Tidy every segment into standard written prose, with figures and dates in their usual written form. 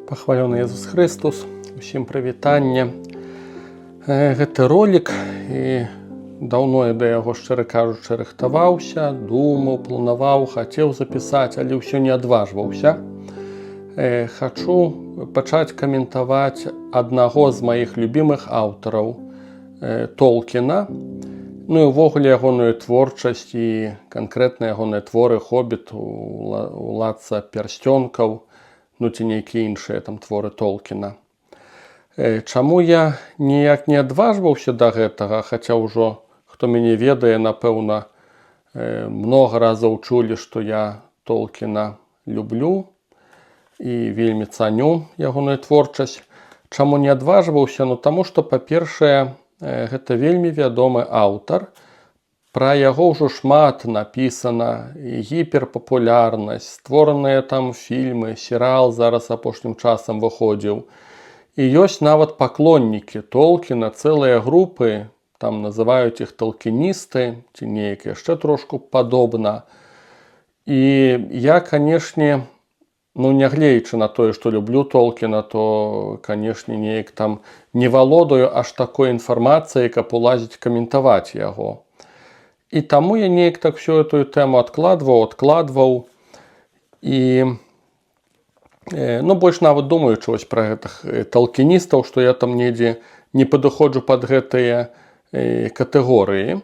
Пахвалёны Езус Хрыстус, усім прывітанне. Гэты ролик, і даўно я да яго, шчыра кажучы, рыхтаваўся, думаў, планаваў, хацеў запісаць, але ўсё не адважваўся. Хачу пачаць каментаваць аднаго з маіх любімых аўтараў, Толкіна. Ну і ўвогуле ягоную творчасць і канкрэтна ягоныя творы: «Хобіт», «Уладца пярсцёнкаў», ну ці нейкія іншыя там творы Толкіна. Чаму я ніяк не адважваўся да гэтага, хаця ўжо, хто мяне ведае, напэўна, многа разоў чулі, што я Толкіна люблю і вельмі цаню ягоную творчасць. Чаму не адважваўся? Ну, таму што, па-першае, гэта вельмі вядомы аўтар. Пра яго ўжо шмат напісана, і гіперпапулярнасць, створаныя там фільмы, серыал зараз апошнім часам выходзіў. І ёсць нават паклоннікі Толкіна, цэлыя групы, там называюць іх талкіністы ці неяк яшчэ трошку падобна. І я, канешне, ну, нягледзячы на тое, што люблю Толкіна, то, канешне, неяк там не валодаю аж такой інфармацыяй, каб улазіць каментаваць яго. І таму я неяк так всю эту тэму адкладваў, адкладваў. І ну, больш нават думаючы вось пра гэтых талкіністаў, што я там недзе не падыходжу пад гэтыя катэгорыі.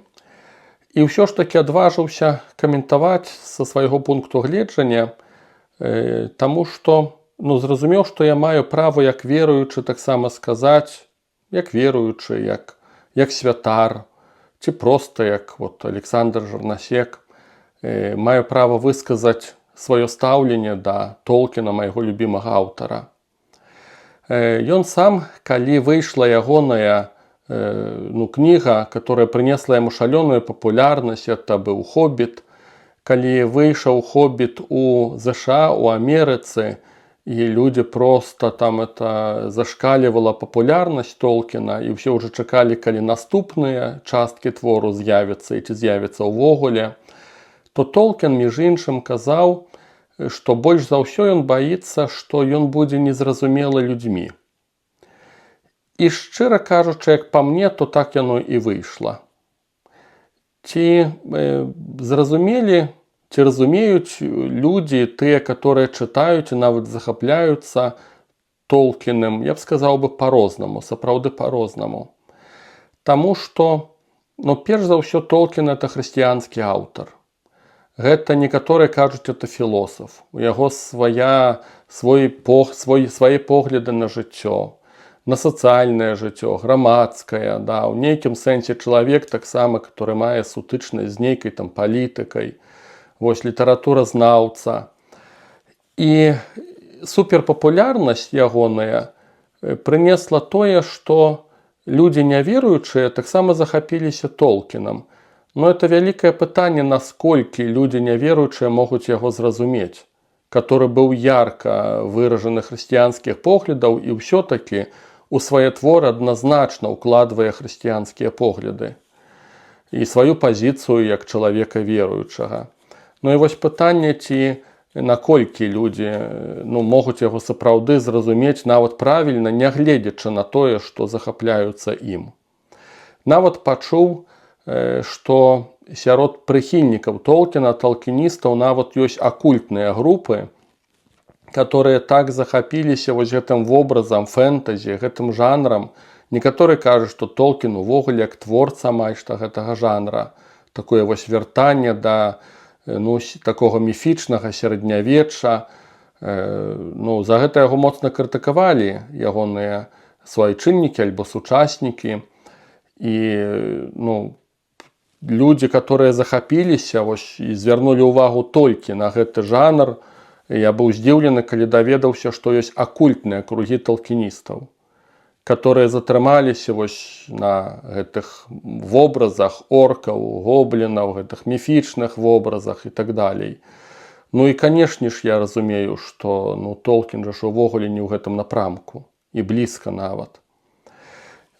І ўсё ж такі адважыўся каментаваць са свайго пункту гледжання, таму што, ну, зразумеў, што я маю права як веруючы таксама сказаць, як веруючы, як святар, ці проста як вот Александр Жарнасек, маю права высказаць сваё стаўленне да Толкіна, майго любімага аўтара. Ён сам, калі выйшла ягоная ну, кніга, которая прынесла яму шалёную папулярнасць, это быў «Хобіт». Калі выйшаў «Хобіт» у ЗША, у Амерыцы, і людзі просто там, это зашкаливала папулярнасць Толкіна, і ўсе ўжо чакалі, калі наступныя часткі твору з'явяцца і ці з'явіцца ўвогуле, то Толкін, між іншым, казаў, што больш за ўсё ён баіцца, што ён будзе незразумелы людзьмі. І, шчыра кажучы, як па мне, то так яно і выйшла. Ці зразумелі, ці разумеюць людзі, тыя, которые чытаюць і нават захапляюцца Толкіным, я б сказаў бы, по-рознаму, сапраўды по-рознаму. Таму што, ну, перш за ўсё, Толкін — это хрысціянскі аўтар. Гэта, некаторыя кажуць, это філосаф. У яго свая свой пог, свой, свае погляды на жыццё, на сацыяльнае жыццё, грамадскае, да, у нейкім сэнсе чалавек таксама, который мае сутычнасць з нейкай там палітыкай, вось, літаратуразнаўца. І суперпапулярнасць ягоная прынесла тое, што людзі няверуючыя таксама захапіліся Толкінам. Но это вялікае пытанне, насколькі людзі няверуючыя могуць яго зразумець, который быў ярка выражаны хрысціянскіх поглядаў і ўсё-такі у свае творы адназначна ўкладвае хрысціянскія погляды і сваю пазіцыю як чалавека веруючага. Ну і вось пытанне, ці наколькі людзі, ну, могуць яго сапраўды зразумець нават правільна, нягледзячы на тое, што захапляюцца ім. Нават пачуў, што сярод прыхільнікаў Толкіна, талкіністаў, нават ёсць акультныя групы, которые так захапіліся вось гэтым вобразам фэнтэзі, гэтым жанрам. Некаторыя кажуць, што Толкін увогуле як творца амаль што гэтага жанра, такое вось вяртанне да ну, такога міфічнага сярэднявечча. Ну, за гэта яго моцна крытыкавалі ягоныя суайчыннікі альбо сучаснікі. І, ну, людзі, которые захапіліся вось і звярнулі ўвагу толькі на гэты жанр, я быў здзіўлены, калі даведаўся, што ёсць акультныя кругі талкіністаў, которые затрымаліся вось на гэтых вобразах оркаў, гоблінаў, гэтых міфічных вобразах і так далей. Ну і, канешне ж, я разумею, што, ну, Толкін жа ж увогуле не ў гэтым напрамку і блізка нават.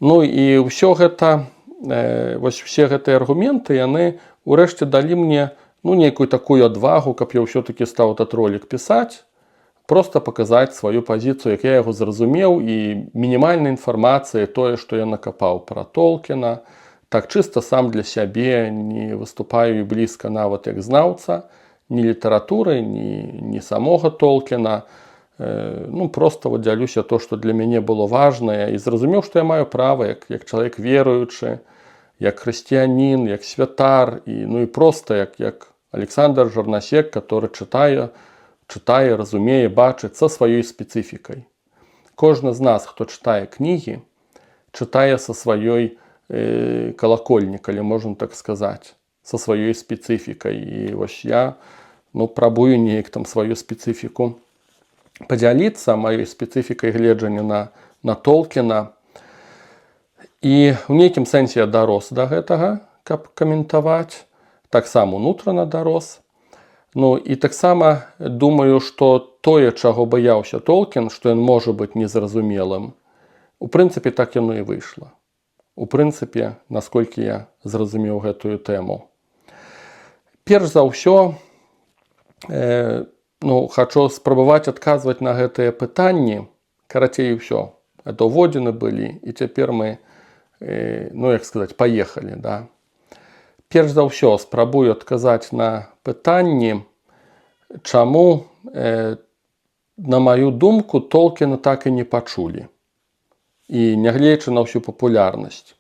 Ну і ўсё гэта, вось усе гэтыя аргументы, яны ўрэшце далі мне, ну, нейкую такую адвагу, каб я ўсё-таки стаў этот ролик пісаць. Просто паказаць сваю пазіцыю, як я яго зразумеў, і мінімальная інфармацыя, тое, што я накапаў пра Толкіна, так, чыста сам для сябе, не выступаю і блізка нават як знаўца ні літаратуры, ні самога Толкіна. Ну, просто вот дзялюся то, што для мяне было важнае, і зразумеў, што я маю права як чалавек веруючы, як хрысціянін, як святар і, ну, і просто як Александр Жарнасек, который чытае, разумее, бачыць са сваёй спецыфікай. Кожны з нас, хто чытае кнігі, чытае са сваёй калакольні, калі можна так сказаць, са сваёй спецыфікай. І вось я, ну, прабую неяк там сваю спецыфіку падзяліцца, маёй спецыфікай гледжання на Толкіна. І ў нейкім сэнсе я дарос да гэтага, каб каментаваць, таксама унутрана дарос. Ну і таксама думаю, што тое, чаго баяўся Толкін, што ён можа быць незразумелым, у прынцыпе, так яно і выйшла. У прынцыпе, насколькі я зразумеў гэтую тэму. Перш за ўсё, ну, хачу спрабаваць адказваць на гэтыя пытанні, карацей, ўсё. Это ўводзіны былі, і цяпер мы, ну, як сказаць, паехалі, да. Перш за ўсё спрабую адказаць на пытанні, чаму, на маю думку, Толкіна так і не пачулі. І нягледзячы на ўсю папулярнасць.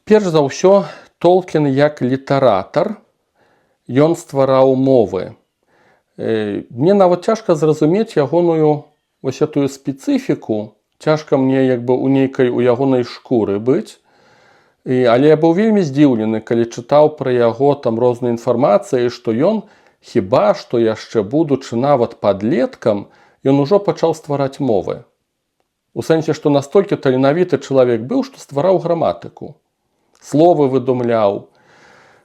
Перш за ўсё, Толкін як літаратар, ён ствараў мовы. Мне нават цяжка зразумець ягоную вось этую спецыфіку, цяжка мне як бы у нейкай у ягонай шкуры быць. Але я быў вельмі здзіўлены, калі чытаў пра яго там рознай інфармацыі, што ён, хіба што яшчэ будучы нават падлеткам, ён ужо пачаў ствараць мовы. У сэнсе, што настолькі таленавіты чалавек быў, што ствараў граматыку. Словы выдумляў.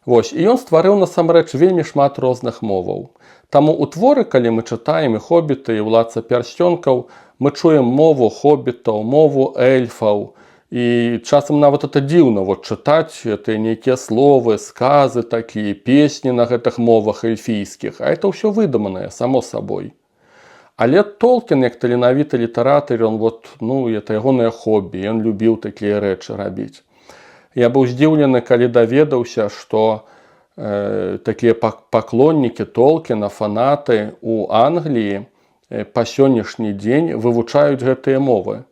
Вось, і ён стварыў насамрэч вельмі шмат розных моваў. Таму у творы, калі мы чытаем і «Хобіта», і «Уладца пярсцёнкаў», мы чуем мову хобітаў, мову эльфаў. І часам нават это дзіўна вот чытаць это нейкія словы, сказы такія, песні на гэтых мовах эльфійскіх, а это ўсё выдуманае, само сабой. Але Толкін як таленавіты літаратар, ён вот, ну, это ягонае хобі, ён любіў такія рэчы рабіць. Я быў здзіўлены, калі даведаўся, што такія паклоннікі Толкіна, фанаты у Англіі па сённяшні дзень вывучаюць гэтыя мовы.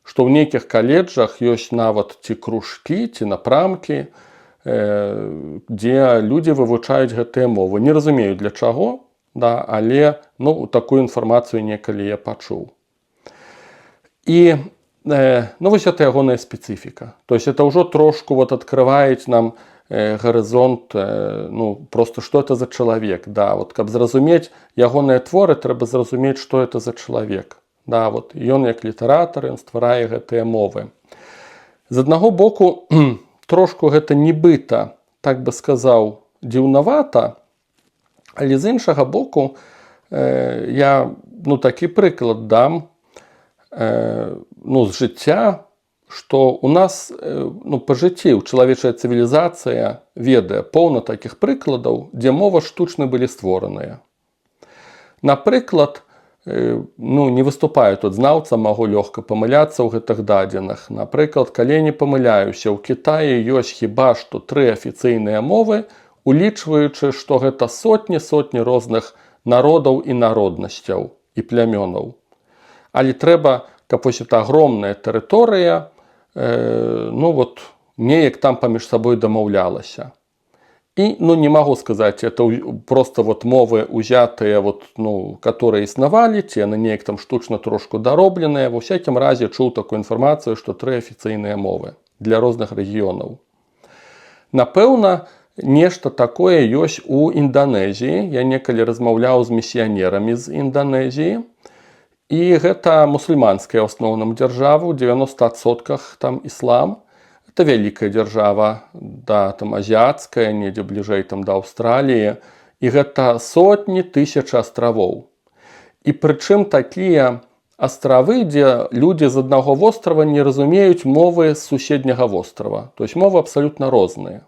Што ў нейкіх каледжах ёсць нават ці кружкі, ці напрамкі, дзе людзі вывучаюць гэтыя мовы. Не разумею, для чаго, да, але, ну, такую інфармацыю некалі я пачуў. І ну, вось это ягоная спецыфіка. То есть это ўжо трошку вот открывает нам гарызонт, ну, просто что это за чалавек. Да, вот, каб зразумець ягоныя творы, трэба зразумець, что это за чалавек. Да, вот, ён як літаратар, ён стварае гэтыя мовы. З аднаго боку, трошку гэта нібыта, так бы сказаў, дзіўнавата, але з іншага боку, я, ну, такі прыклад дам, ну, з жыцця, што у нас, ну, па жыцці чалавечая цывілізацыя ведае поўна такіх прыкладаў, дзе мова штучна былі створаныя. Напрыклад, ну, не выступаю тут знаўца, магу лёгка памыляцца ў гэтых дадзеных. Напрыклад, калі не памыляюся, ў Кітаі ёсць хіба што тры афіцыйныя мовы, улічваючы, што гэта сотні сотні розных народаў і народнасцяў і плямёнаў. Але трэба, каб вось эта огромная тэрыторыя, ну вот, неяк там паміж сабой дамаўлялася. І, ну, не магу сказаць, это просто вот мовы, узятыя вот, ну, которые існавалі, ці яны неяк там штучна трошку даробленыя. Ва всякім разе, чуў такую інфармацыю, што тры афіцыйныя мовы для розных рэгіёнаў. Напэўна, нешта такое ёсць у Інданезіі. Я некалі размаўляў з місіянерамі з Інданезіі. І гэта мусульманская ў асноўным дзяржава, у 90% там іслам. Это вялікая дзяржава, да, там азіяцкая, недзе бліжэй там да Аўстраліі. І гэта сотні тысяч астравоў. І прычым такія астравы, дзе людзі з аднаго вострава не разумеюць мовы з суседняга вострава. То есть мовы абсалютна розныя.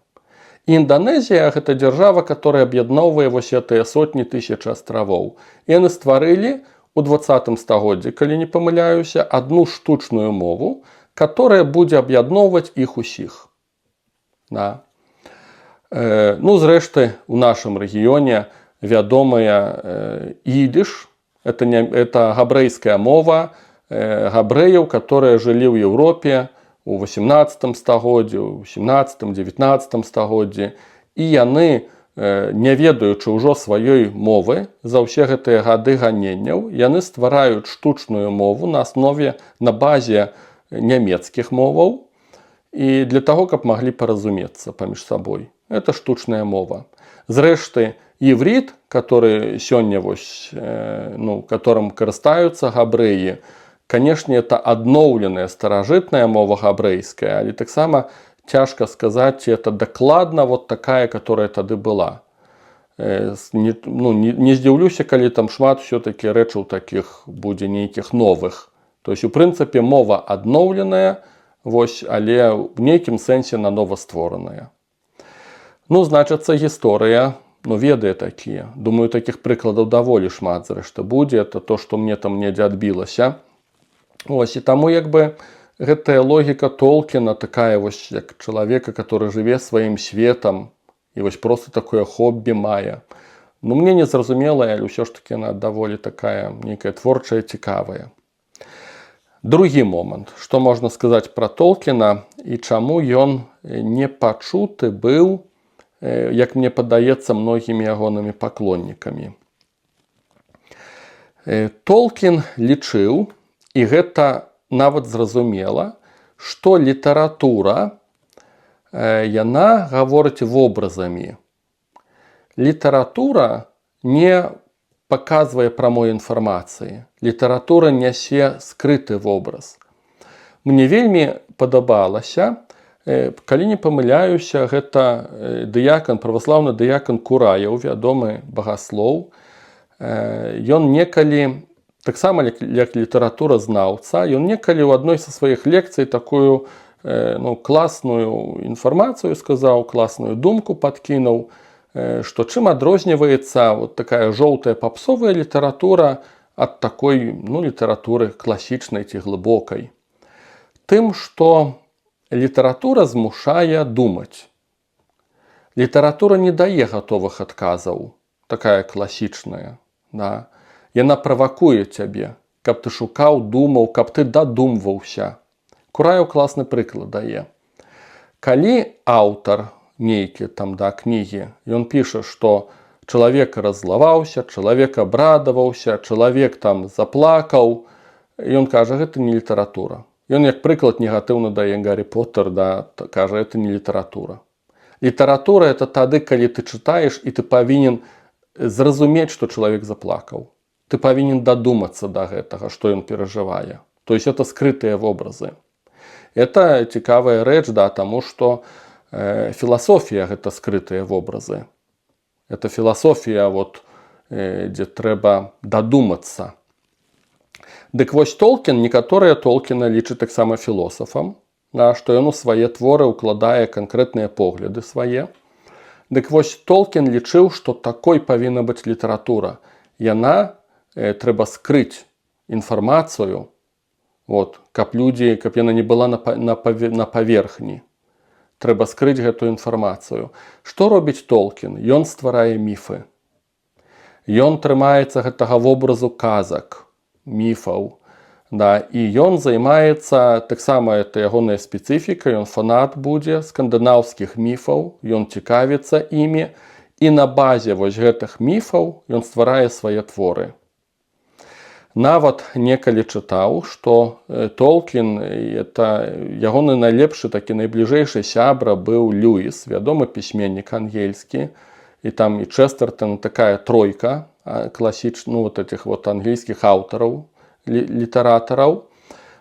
Інданезія — гэта дзяржава, которая аб'ядноўвае вось гэтыя сотні тысяч астравоў. І яны стварылі у 20 стагоддзі, калі не памыляюся, одну штучную мову, которая будзе аб'ядноўваць іх усіх. Да. Ну, зрэшты, у нашым рэгіёне вядомая ідыш, это, не, это габрэйская мова габрэяў, которые жылі ў Еўропе у 18 стагоддзі, у 17, 19 стагоддзі. І яны, не ведаючы ўжо сваёй мовы за ўсе гэтыя гады ганенняў, яны ствараюць штучную мову на аснове, на базе нямецкіх моваў і для таго, каб маглі паразумецца паміж сабой. Это штучная мова. Зрэшты, іврит, который сёння вось, ну, которым карыстаюцца габрэі, конечно, это адноўленая старажытная мова габрэйская, але таксама цяжка сказаць, ці это дакладна вот такая, которая тады была. Не, ну, не здзіўлюся, калі там шмат все-таки рэчаў такіх будзе нейкіх новых. То есть, у прынцыпе, мова адноўленая, вось, але ў нейкім сэнсе нанова створаная. Ну, значыцца, гісторыя, ну, ведае такія. Думаю, такіх прыкладаў даволі шмат, зрэшты, будзе. Это то, што мне там недзе адбілася. Ось, і таму як бы гэтая логіка Толкіна такая вось, як чалавека, который жыве сваім светам і вось просто такое хобі мае. Ну, мне не зразумела, але ўсё ж таки яна даволі такая нейкая творчая, цікавая. Другі момант, што можна сказаць пра Толкіна і чаму ён не пачуты быў, як мне падаецца, многімі ягонымі паклоннікамі. Толкін лічыў, і гэта нават зразумела, што літаратура, яна гаворыць вобразамі. Літаратура не паказвае прамой інфармацыі. Літаратура нясе скрыты вобраз. Мне вельмі падабалася, калі не памыляюся, гэта дыякан, праваслаўны дыякан Кураеў, вядомы багаслоў. Ён некалі таксама як літаратуразнаўца, ён некалі ў адной са сваіх лекцый такую, ну, класную інфармацыю сказаў, класную думку падкінуў, што чым адрозніваецца вот такая жоўтая папсовая літаратура ад такой, ну, літаратуры класічнай ці глыбокай. Тым, што літаратура змушае думаць. Літаратура не дае гатовых адказаў, такая класічная. Да? Яна правакуе цябе, каб ты шукаў, думаў, каб ты дадумваўся. Кураеў класны прыклад дае. Калі аўтар нейкі там, да, кнігі, ён піша, што чалавек раззлаваўся, чалавек абрадаваўся, чалавек там заплакаў, ён кажа, гэта не літаратура. Ён як прыклад негатыўна дае Гаррі Поттер, да, кажа, это не літаратура. Літаратура — это тады, калі ты чытаеш і ты павінен зразумець, што чалавек заплакаў. Ты павінен дадумацца да гэтага, што ён перажывае. То есть это скрытыя вобразы. Это цікавая рэч, да, таму што філасофія — гэта скрытыя вобразы. Это філасофія, вот, дзе трэба дадумацца. Дык вось, Толкін, некаторыя Толкіна лічаць таксама філосафам, да, што ён у свае творы ўкладае канкрэтныя погляды свае. Дык вось, Толкін лічыў, што такой павінна быць літаратура. Яна трэба скрыць інфармацыю, вот, каб людзі, каб яна не была на паверхні. Трэба скрыць гэтую інфармацыю. Што робіць Толкін? Ён стварае міфы. Ён трымаецца гэтага вобразу казак, міфаў. Да, і ён займаецца таксама, это ягоная спецыфіка, ён фанат будзе скандынаўскіх міфаў, ён цікавіцца імі, і на базе вось гэтых міфаў ён стварае свае творы. Нават некалі чытаў, што Толкін, это ягоны найлепшы такі, найбліжэйшы сябра быў Льюіс, вядомы пісьменнік ангельскі, і там і Честертон, такая тройка класіч, ну, вот этих вот англійскіх аўтараў, літаратараў.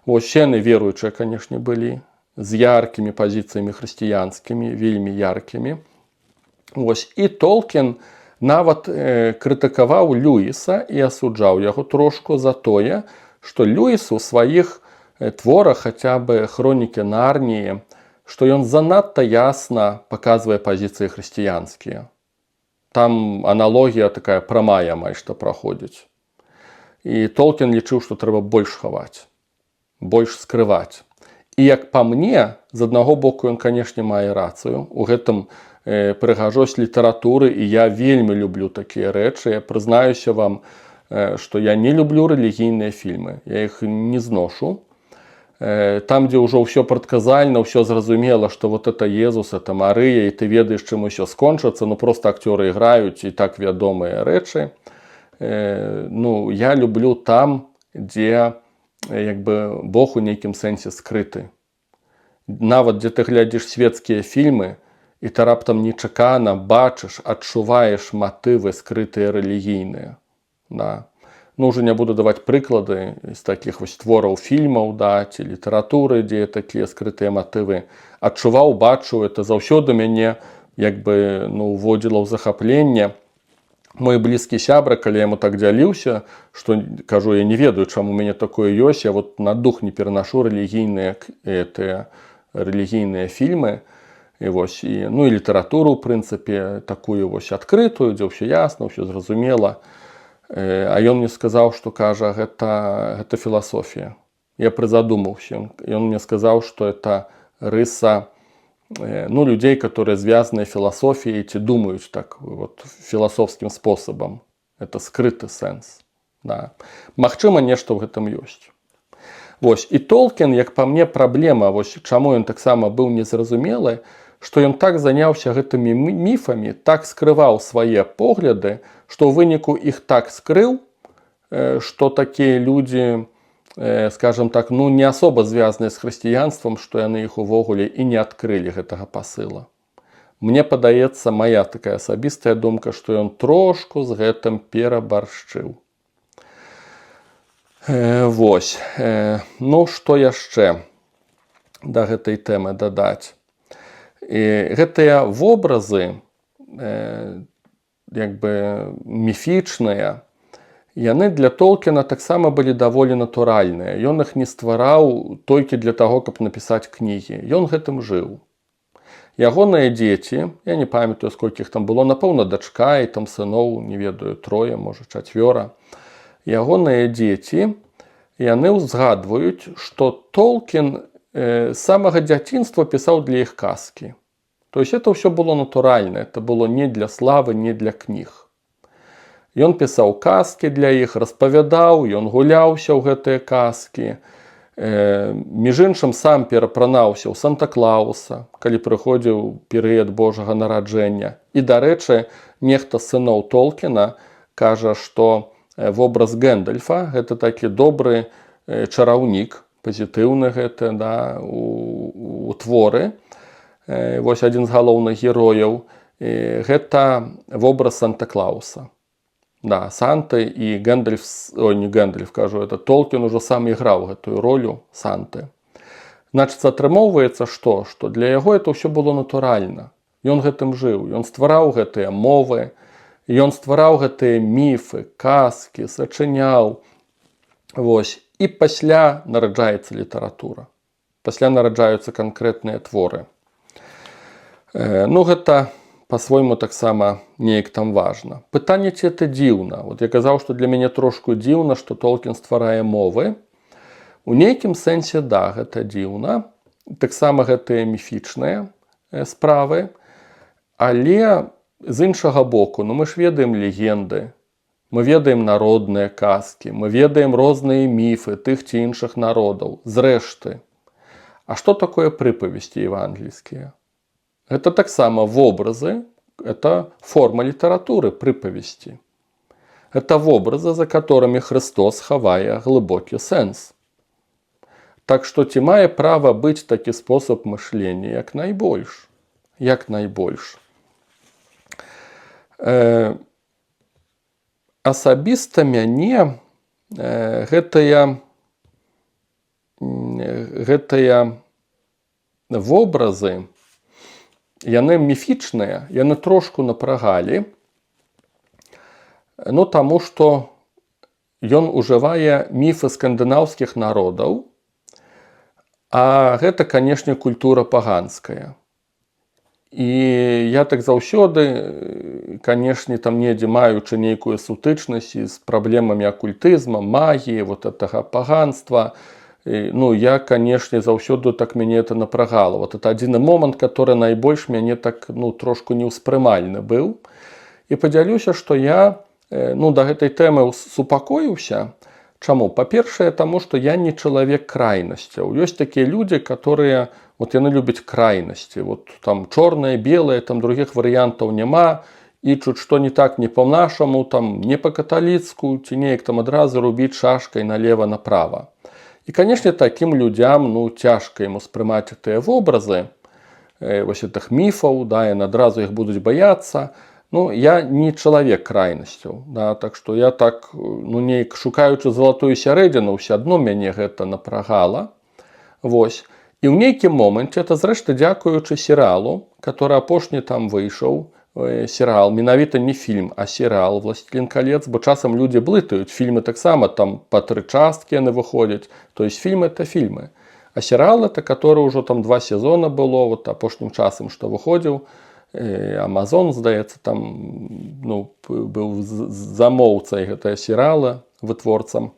Вось яны веруючыя, канешне, былі з яркімі пазіцыямі хрысціянскімі, вельмі яркімі. Вось, і Толкін нават крытыкаваў Льюіса і асуджаў яго трошку за тое, што Льюіс у сваіх творах, хаця бы «Хронікі Нарніі», што ён занадта ясна паказвае пазіцыі хрысціянскія. Там аналогія такая прамая амаль што праходзіць. І Толкін лічыў, што трэба больш хаваць, больш скрываць. І, як па мне, з аднаго боку, ён, канешне, мае рацыю. У гэтым прыгажосць літаратуры, і я вельмі люблю такія рэчы. Я прызнаюся вам, што я не люблю рэлігійныя фільмы. Я іх не зношу. Там, дзе ўжо ўсё прадказальна, ўсё зразумела, што вот это Езус, это Марыя, і ты ведаеш, чым усё скончыцца, ну, просто акцёры іграюць, і так вядомыя рэчы. Ну, я люблю там, дзе як бы Бог у нейкім сэнсе скрыты. Нават дзе ты глядзіш светскія фільмы, і ты раптам нечакана бачыш, адчуваеш матывы скрытыя рэлігійныя. Да. Ну, уже не буду даваць прыклады з такіх вось твораў, фільмаў, да, ці літаратуры, дзе такія скрытыя матывы адчуваў, бачыў, это заўсёды мяне як бы, ну, уводзіла ў захапленне. Мой блізкі сябра, калі я яму так дзяліўся, што, кажу, я не ведаю, чаму у мяне такое ёсць, я вот на дух не перанашу рэлігійныя гэтыя рэлігійныя фільмы і вось, і, ну, і літаратуру, ў прынцыпе, такую вось адкрытую, дзе ўсё ясна, ўсё зразумела. А ён мне сказаў, што, кажа, гэта філасофія. Я прызадумаўся. Ён мне сказаў, што это рыса, ну, людзей, которые звязаны філасофіяй ці думаюць так вот філасофскім спосабам. Это скрыты сэнс. Да. Магчыма, нешта ў гэтым ёсць. Вось. І Толкін, як па мне, праблема, вось чаму ён таксама быў незразумелы, што ён так заняўся гэтымі міфамі, так скрываў свае погляды, што ў выніку іх так скрыў, што такія людзі, скажем так, ну, не особо звязаныя з хрысціянствам, што яны іх увогуле і не адкрылі гэтага пасыла. Мне падаецца, моя такая асабістая думка, што ён трошку з гэтым перабаршчыў. Вось. Ну, што яшчэ да гэтай тэмы дадаць? І гэтыя вобразы, як бы міфічныя, яны для Толкіна таксама былі даволі натуральныя. Ён іх не ствараў толькі для таго, каб напісаць кнігі. Ён гэтым жыў. Ягоныя дзеці, я не памятаю, сколькі іх там было, напэўна, дачка і там сыноў, не ведаю, трое, можа, чацвёра. Ягоныя дзеці, яны ўзгадваюць, што Толкін з самага дзяцінства пісаў для іх казкі. То есть это ўсё было натуральна, это было не для славы, не для кніг. Ён пісаў казкі для іх, распавядаў, ён гуляўся ў гэтыя казкі. Між іншым, сам перапранаўся ў Санта-Клауса, калі прыходзіў перыяд Божага нараджэння. І, дарэчы, нехта з сыноў Толкіна кажа, што вобраз Гэндальфа — гэта такі добры чараўнік, пазітыўны гэта, да, у творы. Вось адзін з галоўных герояў. Гэта вобраз Санта-Клауса. Да, Санты і Гэндальф, ой, не Гэндальф, кажу, это Толкін ужо сам іграў гэтую ролю Санты. Значыцца, атрымоўваецца што? Што для яго это ўсё было натуральна. Ён гэтым жыў, ён ствараў гэтыя мовы, ён ствараў гэтыя міфы, казкі, сачыняў. Вось. І пасля нараджаецца літаратура. Пасля нараджаюцца канкрэтныя творы. Ну, гэта па-свойму таксама неяк там важна. Пытанне, ці это дзіўна. Вот я казаў, што для мяне трошку дзіўна, што Толкін стварае мовы. У нейкім сэнсе, да, гэта дзіўна. Таксама гэтыя міфічныя справы. Але з іншага боку, ну, мы ж ведаем легенды, мы ведаем народныя казкі, мы ведаем розныя міфы тых ці іншых народаў. Зрэшты, а што такое прыпавесці евангельскія? Гэта таксама вобразы, это форма літаратуры, прыпавесці. Это вобразы, за которыми Христос хавае глыбокі сэнс. Так што ці мае права быць такі спосаб мышлення? Як найбольш. Як найбольш. Асабіста мяне гэтыя вобразы, яны міфічныя, яны трошку напрагалі, ну, таму што ён ужывае міфы скандынаўскіх народаў, А гэта, канешне, культура паганская. І я так заўсёды, канешне, там недзе маючы нейкую сутычнасць з праблемамі акультызма, магіі, вот этого паганства, ну, я, канешне, заўсёды так, мяне это напрагала. Вот это адзіны момант, который найбольш мяне так, ну, трошку неўспрымальны быў. І падзялюся, што я, ну, да гэтай тэмы супакоіўся. Чаму? Па-першае, таму што я не чалавек крайнасцяў. Ёсць такія людзі, которые вот яны любяць крайнасці. Вот там чорнае, белае, там другіх варыянтаў няма, і чуць што не так, не по-нашаму, там не па-каталіцку ці неяк там, адразу рубіць шашкай налево направо. І, канешне, такім людзям, ну, цяжка ім успрымаць тыя вобразы вось гэтых міфаў, да, яны адразу іх будуць баяцца. Ну, я не чалавек крайнасцяў, да, так што я так, ну, неяк шукаючы залатую сярэдзіну, ўсё адно мяне гэта напрагала. Вось. І ў нейкім моманце, это, зрэшты, дзякуючы серыалу, который апошні там выйшаў, серыал, менавіта не фільм, а серыал «Властелин колец», бо часам людзі блытаюць, фільмы таксама там па тры часткі яны выходзяць, то есть фільмы — это фільмы. А серыал — это который ўжо там два сезона было, вот апошнім часам, што выходзіў, Amazon, здаецца, там, ну, быў замоўцай гэтага серыала, вытворцам.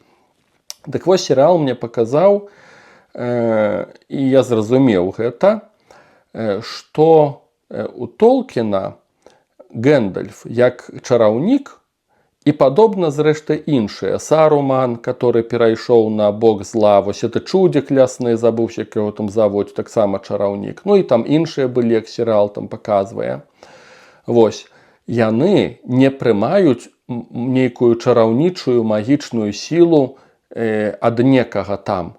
Дык вось, серыал мне паказаў, і я зразумеў гэта, што у Толкіна Гэндальф як чараўнік і падобна, зрэшты, іншыя, Саруман, который перайшоў на бок зла, вось это чудзік лясны, забыўся, як яго там завуць, таксама чараўнік, ну і там іншыя былі, як серыал там паказвае. Вось яны не прымаюць нейкую чараўнічую магічную сілу ад некага там.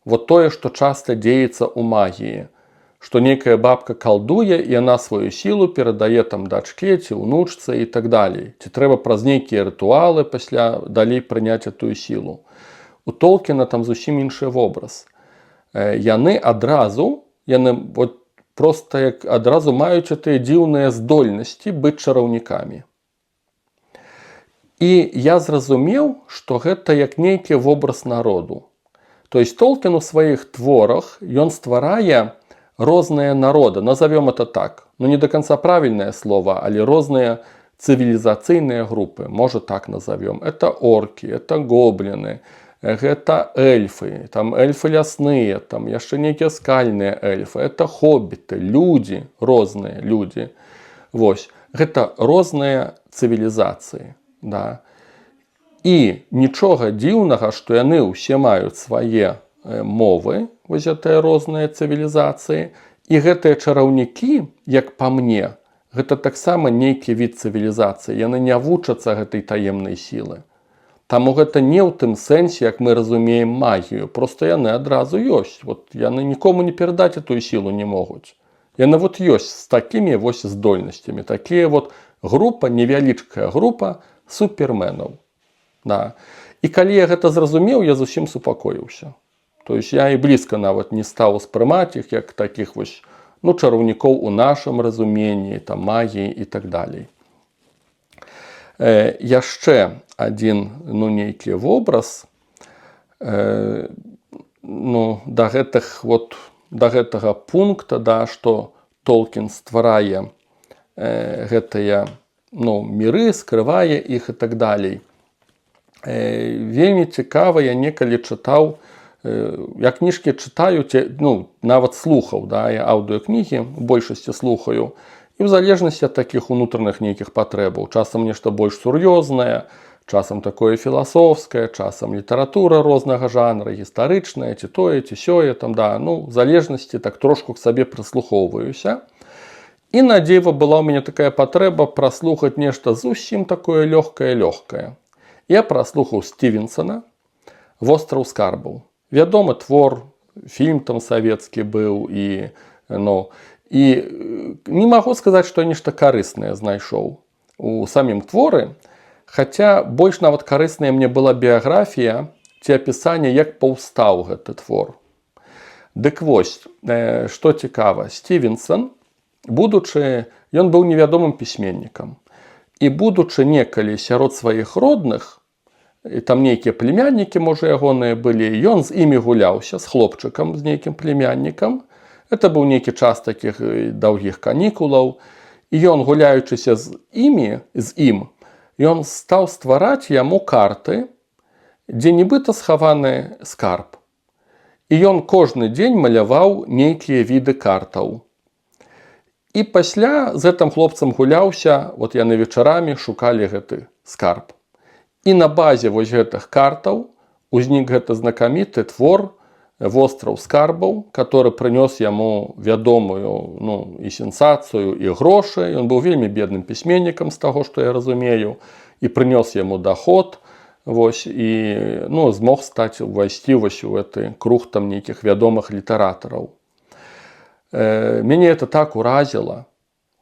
Вот тое, што часта дзеецца ў магіі, што некая бабка калдуе і яна сваю сілу перадае там дачке ці ўнучцы і так далей. Ці трэба праз нейкія рытуалы пасля далей прыняць тую сілу. У Толкіна там зусім іншы вобраз. Яны адразу, яны вот просто як адразу маюць гэтыя дзіўныя здольнасці быць чараўнікамі. І я зразумеў, што гэта як нейкі вобраз народу. То есть Толкін у сваіх творах, ён стварае розныя народы, назовем это так. Ну, не до конца правильное слово, але розныя цывілізацыйныя групы, можа, так назовем. Это орки, это гоблины, гэта эльфы, там эльфы лясныя, там яшчэ нейкія скальныя эльфы, это хобіты, людзі, розныя людзі. Вось, гэта розныя цывілізацыі. Да. І нічога дзіўнага, што яны ўсе маюць свае мовы, вось гэтыя розныя цывілізацыі, і гэтыя чараўнікі, як па мне, гэта таксама нейкі від цывілізацыі, яны не вучацца гэтай таемнай сілы. Таму гэта не ў тым сэнсе, як мы разумеем магію, просто яны адразу ёсць. Вот яны нікому не перадаць эту сілу не могуць. Яны вот ёсць з такімі вось здольнасцямі, такія вот група, невялічкая група суперменаў. Да. І калі я гэта зразумеў, я зусім супакоіўся. То есть я і блізка нават не стаў успрымаць іх як такіх вось, ну, чараўнікоў у нашым разуменні, там магіі і так далей. Яшчэ адзін, ну, нейкі вобраз, ну, да гэтых вот, да гэтага пункта, да, што Толкін стварае гэтыя, ну, міры, скрывае іх і так далей. Вельмі цікава, я некалі чытаў, я кніжкі чытаю, ці, ну, нават слухаў, да, я аўдыокнігі у большасці слухаю, і ў залежнасці ад такіх унутраных нейкіх патрэбаў, часам нешта больш сур'ёзнае, часам такое філасофскае, часам літаратура рознага жанра, гістарычная, ці тое, ці сёе, там, да, ну, в залежнасці так трошку к сабе прыслухоўваюся. І на дзіва была ў мяне такая патрэба праслухаць нешта зусім такое лёгкае лёгкае. Я праслухаў Стывенсана «Востраў скарбаў». Вядомы твор, фільм там савецкі быў і, ну, і не магу сказаць, што я нешта карыснае знайшоў у самім творы, хаця больш нават карысная мне была біяграфія ці апісанне, як паўстаў гэты твор. Дык вось, што цікава, Стывенсан, будучы, ён быў невядомым пісьменнікам. І будучы некалі сярод сваіх родных, І там нейкія племяннікі, можа, ягоныя былі. Ён з імі гуляўся, з хлопчыкам, з нейкім племяннікам. Это быў нейкі час такіх даўгіх канікулаў. І ён, гуляючыся з імі, з ім, ён стаў ствараць яму карты, дзе нібыта схаваны скарб. І ён кожны дзень маляваў нейкія віды картаў. І пасля з гэтым хлопцам гуляўся, вот яны вечарамі шукалі гэты скарб. І на базе вось гэтых картаў узнік гэты знакаміты твор «Востраў скарбаў», который прынёс яму вядомую, ну, і сенсацыю, і грошы. Ён быў вельмі бедным пісьменнікам, з таго, што я разумею, і прынёс яму доход. Вось, і, ну, змог стаць, увайсці вось у гэты круг там нейкіх вядомых літаратараў. Мяне это так уразіла,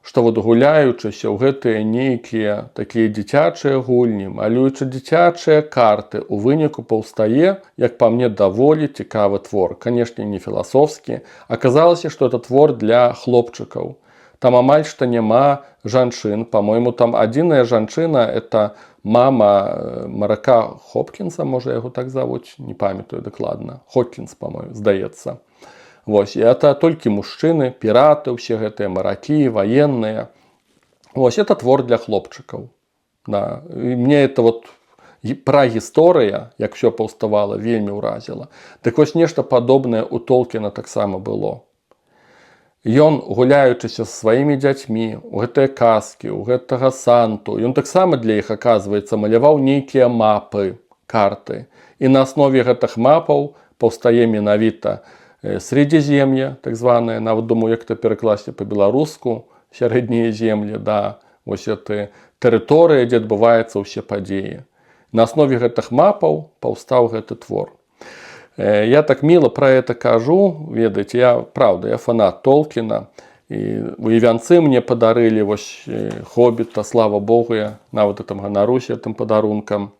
што вот, гуляючыся ў гэтыя нейкія такія дзіцячыя гульні, малюючы дзіцячыя карты, у выніку паўстае, як па мне, даволі цікавы твор. Канешне, не філасофскі. Аказалася, што это твор для хлопчыкаў. Там амаль што няма жанчын. По-моему, там адзіная жанчына — это мама марака Хопкінса, можа, яго так завуць, не памятаю дакладна. Хокінс, по-моему, здаецца. Вось, і это толькі мужчыны, піраты, ўсе гэтыя маракі, ваенныя. Вось, это твор для хлопчыкаў. Да. І мне это вот прагісторыя, як всё паўставала, вельмі ўразіла. Дык вось, нешта падобнае у Толкіна таксама было. Ён, гуляючыся з сваімі дзяцьмі у гэтыя казкі, у гэтага Санту, ён таксама для іх, аказваецца, маляваў нейкія мапы, карты. І на аснове гэтых мапаў паўстае менавіта Средиземье, так званае, нават думаю, як это перакласці па-беларуску, сярэднія землі, да, вось эты тэрыторыя, дзе адбываюцца ўсе падзеі. На аснове гэтых мапаў паўстаў гэты твор. Я так мило про это кажу, ведаеце, я, правда, я фанат Толкіна. І у Івянцы мне падарылі вось «Хобіта», слава богу, я нават там ганаруся гэтым падарункам.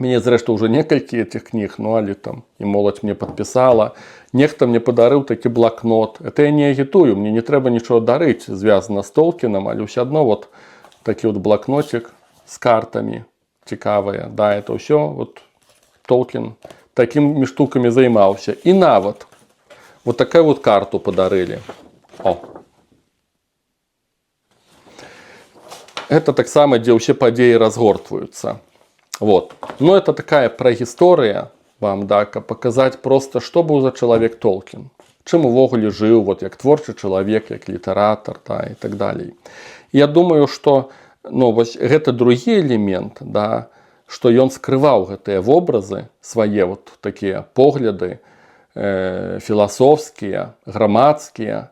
Мяне, зрэшты, ўжо некалькі этих кніг, ну, але там і моладзь мне падпісала. Нехта мне падарыў такі блакнот. Это я не агітую, мне не трэба нічого дарыць, звязана з Толкінам, але ўсё адно вот такі вот блакнотик з картамі цікавыя. Да, это ўсё вот Толкін такімі штукамі займаўся. І нават вот такую вот карту падарылі. О. Это таксама, дзе ўсе падзеі разгортваюцца. Вот. Но это такая прагісторыя вам, да, каб паказаць просто, што быў за чалавек Толкін. Чым увогуле жыў, вот, як творчы чалавек, як літаратар, да, і так далей. Я думаю, што, ну, вось гэта другі элемент, да, што ён скрываў гэтыя вобразы свае, вот такія погляды філасофскія, грамадскія,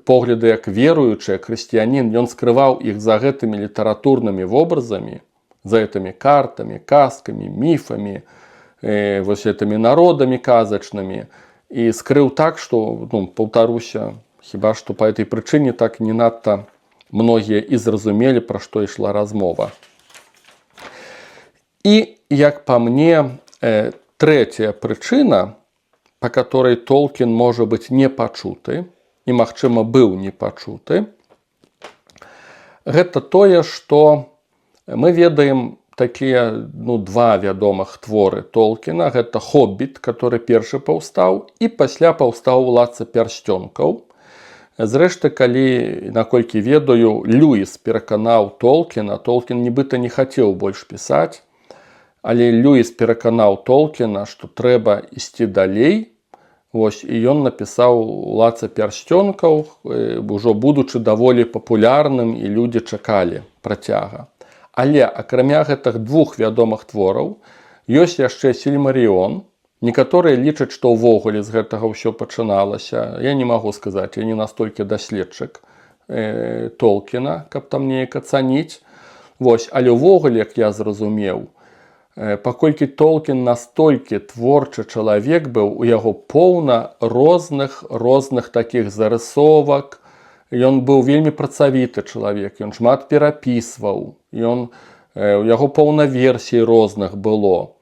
погляды як веруючы хрысціянін, ён скрываў іх за гэтымі літаратурнымі вобразамі, за гэтымі картамі, казкамі, міфамі, вось гэтымі народамі казачнымі, і скрыў так, што, ну, паўтаруся, хіба што па этой прычыне так не надта многія і зразумелі, пра што ішла размова. І, як па мне, трэцяя прычына, па которой Толкін можа быць не пачуты і, магчыма, быў не пачуты, гэта тое, што мы ведаем такія, ну, два вядомых творы Толкіна. Гэта «Хоббіт», который першы паўстаў, і пасля паўстаў «Уладца пярсцёнкаў». Зрэшты, калі, наколькі ведаю, Льюіс пераканаў Толкіна, Толкін нібыта не хацеў больш пісаць, але Льюіс пераканаў Толкіна, што трэба ісці далей. Вось, і ён напісаў «Уладца пярсцёнкаў», ўжо будучы даволі папулярным, і людзі чакалі працяга. Але акрамя гэтых двух вядомых твораў ёсць яшчэ «Сільмарыён». Некаторыя лічаць, што ўвогуле з гэтага ўсё пачыналася. Я не магу сказаць, я не настолькі даследчык Толкіна, каб там неяк ацаніць. Вось, але ўвогуле, як я зразумеў, паколькі Толкін настолькі творчы чалавек быў, у яго поўна розных такіх зарысовак. Ён быў вельмі працавіты чалавек, ён шмат перапісваў, у яго поўна версій розных было.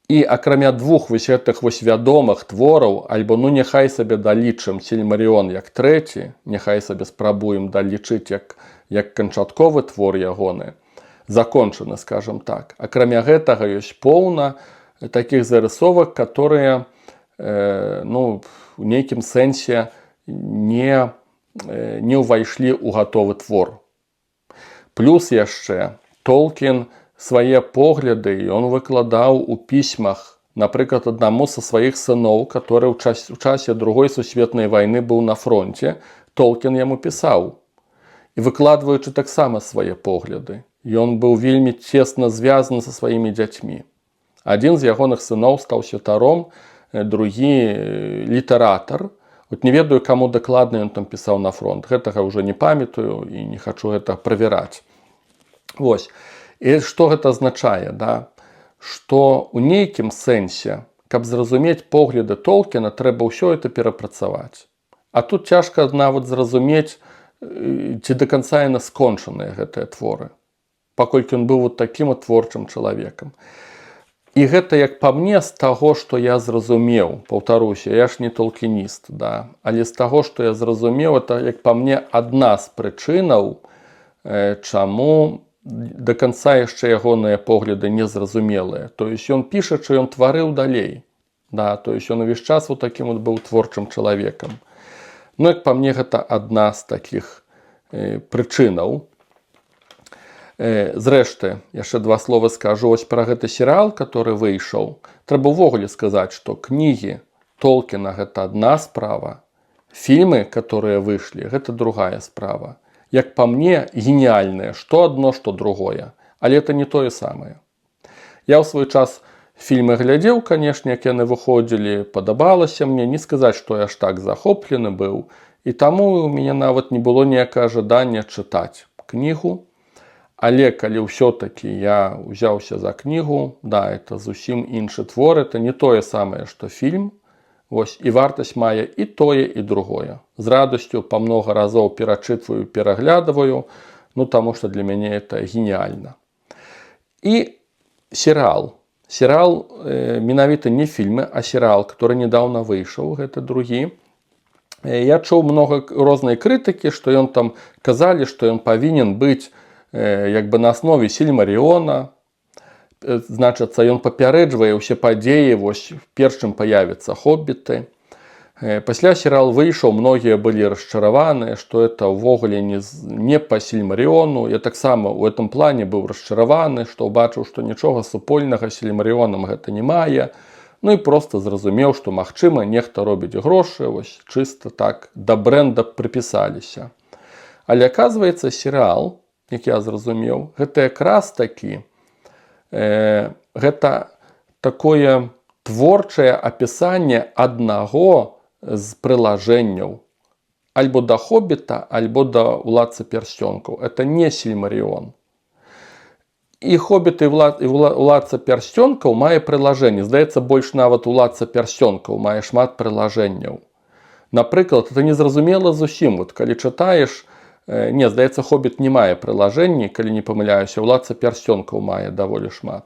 І акрамя двух вось гэтых вось вядомых твораў, альбо, ну, няхай сабе далічым «Сільмарыён» як трэці, няхай сабе спрабуем далічыць як канчатковы твор ягоны. закончаны, скажем так. Акрамя гэтага, ёсць поўна такіх зарысовак, которые ну, у нейкім сэнсе не ўвайшлі ў гатовы твор. Плюс яшчэ Толкін свае погляды ён выкладаў у пісьмах, напрыклад, аднаму са сваіх сыноў, который у часе Другой сусветнай вайны быў на фронте. Толкін яму пісаў і выкладваючы таксама свае погляды. Ён быў вельмі цесна звязаны са сваімі дзяцьмі. Адзін з ягоных сыноў стаў святаром, другі літаратар. Вот не ведаю, каму дакладна ён там пісаў на фронт. Гэтага ўжо не памятаю і не хачу гэта правяраць. Вось. І што гэта азначае, да? Што ў нейкім сэнсе, каб зразумець погляды Толкіна, трэба ўсё это перапрацаваць. А тут цяжка нават зразумець, ці да канца яны скончаныя, гэтыя творы, паколькі ён быў вот такім вот творчым чалавекам. І гэта, як па мне, з таго, што я зразумеў, паўтаруся, я ж не толкініст, да, але з таго, што я зразумеў, это, як па мне, адна з прычынаў, чаму до конца яшчэ ягоныя погляды незразумелыя. То есть ён піша, ён тварыў далей. Да, то есть ён увесь час вот такім вот быў творчым чалавекам. Ну, як па мне, гэта адна з такіх прычынаў. Зрэшты, яшчэ два слова скажу вось пра гэты серыал, который выйшаў. Трэба ўвогуле сказаць, што кнігі Толкіна — гэта адна справа, фільмы, которые выйшлі, гэта другая справа. Як па мне, геніяльныя што адно, што другое, але это не тое самае. Я ў свой час фільмы глядзеў, канешне, як яны выходзілі, падабалася мне, не сказаць, што я ж так захоплены быў, і таму у мяне нават не было ніякага жадання чытаць кнігу. Але калі ўсё-такі я ўзяўся за кнігу, да, это зусім іншы твор, это не тое самае, што фільм. Вось, і вартасць мае і тое, і другое. З радасцю па многа разоў перачытваю, пераглядываю, ну, таму што для мяне это геніяльна. І серыал. Серыал, менавіта не фільмы, а серыал, который недавно выйшаў, гэта другі. Я чуў много рознай крытыкі, што ён там, казалі, што ён павінен быць як бы на аснове Сільмарыёна. Значыцца, ён папярэджвае ўсе падзеі, вось перш чым паявяцца хобіты. Пасля серыал выйшаў, многія былі расчараваныя, што это ўвогуле не па Сільмарыёну. Я таксама ў этом плане быў расчараваны, што ўбачыў, што нічога супольнага з Сільмарыёнам гэта не мае. Ну і просто зразумеў, што, магчыма, нехта робіць грошы, вось чыста так да бренда прыпісаліся. Але оказывается, серыал, як я зразумеў, гэта якраз такі гэта такое творчае апісанне аднаго з прылажэнняў альбо да «Хобіта», альбо да «Уладцы пярсцёнкаў». Это не Сільмарыён. І «Хобіт», і «Уладца пярсцёнкаў» мае прылажэнне. Здаецца, больш нават «Уладца пярсцёнкаў» мае шмат прылажэнняў. Напрыклад, это незразумела зусім. Вот калі чытаеш, не, здаецца, «Хобіт» не мае прылажэнні, калі не памыляюся, «Уладца пярсцёнкаў» мае даволі шмат.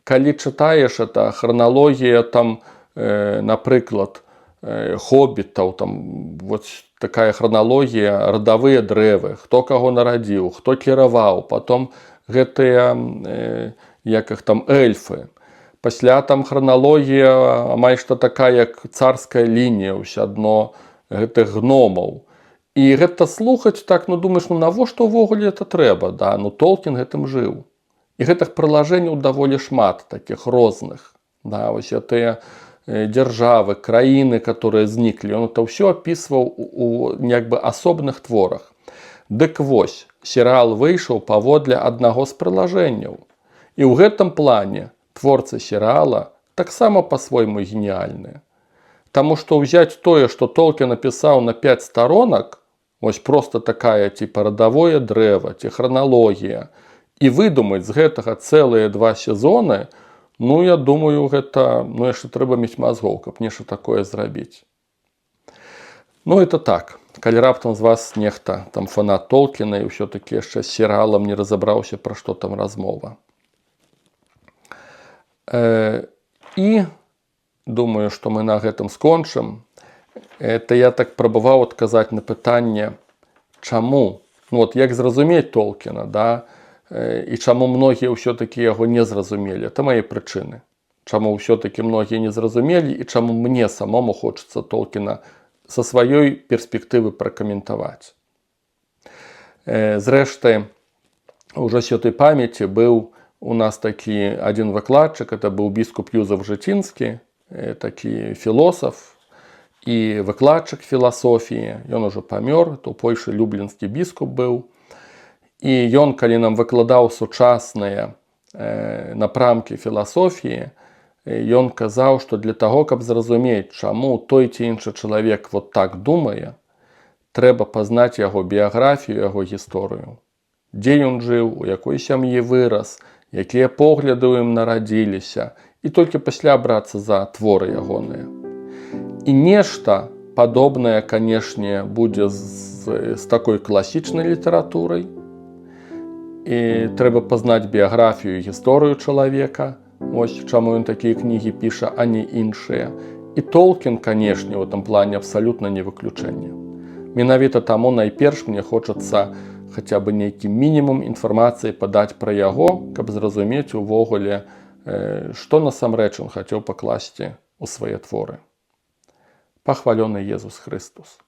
Калі чытаеш, это храналогія там, напрыклад, хобітаў, там вот такая храналогія, радавыя дрэвы, хто каго нарадзіў, хто кіраваў, потом гэтыя, як іх там, эльфы. Пасля там храналогія амаль што такая, як царская лінія ўсё адно гэтых гномаў. І гэта слухаць так, ну, думаеш, ну навошта ўвогуле это трэба, да? Ну, Толкін гэтым жыў. І гэтых прылажэнняў даволі шмат такіх розных. Да, вось гэтыя дзяржавы, краіны, которые зніклі, ён это ўсё апісваў у як бы асобных творах. Дык вось, серыал выйшаў паводле аднаго з прылажэнняў. І ў гэтым плане творцы серыала таксама па-свойму геніяльныя. Таму што ўзяць тое, што Толкін напісаў на 5 старонак, ось просто такая типа радавое дрэва ці храналогія, і выдумаць з гэтага цэлыя два сезоны, ну, я думаю, гэта, ну, яшчэ трэба мець мазгоў, каб нешта такое зрабіць. Ну, это так, калі раптам з вас нехта там фанат Толкіна і ўсё-такі яшчэ з серыалам не разабраўся, пра што там размова. І думаю, што мы на гэтым скончым. Это я так прабаваў адказаць на пытанне, чаму, ну, вот, як зразумець Толкіна, да? І чаму многія ўсё-такі яго не зразумелі. Это мае прычыны. Чаму ўсё-такі многія не зразумелі і чаму мне самому хочацца Толкіна са сваёй перспектывы пракаментаваць. Зрэшты, ужо святой памяці быў у нас такі адзін выкладчык, это быў біскуп Юзаф Жыцінскі, такі філосаф і выкладчык філасофіі. Ён ужо памёр, то ў Польшы люблінскі біскуп быў. І ён, калі нам выкладаў сучасныя напрамкі філасофіі, ён казаў, што для таго, каб зразумець, чаму той ці іншы чалавек вот так думае, трэба пазнаць яго біяграфію, яго гісторыю. Дзе ён жыў, у якой сям'і вырас, якія погляды ў ім нарадзіліся, і толькі пасля брацца за творы ягоныя. І нешта падобнае, канешне, будзе з такой класічнай літаратурай. І трэба пазнаць біяграфію і гісторыю чалавека, ось чаму ён такія кнігі піша, а не іншыя. І Толкін, канешне, у этом плане абсалютна не выключэнне. Менавіта таму найперш мне хочацца хаця бы нейкі мінімум інфармацыі падаць пра яго, каб зразумець увогуле, што насамрэч ён хацеў пакласці ў свае творы. Пахвалёны Езус Хрыстус.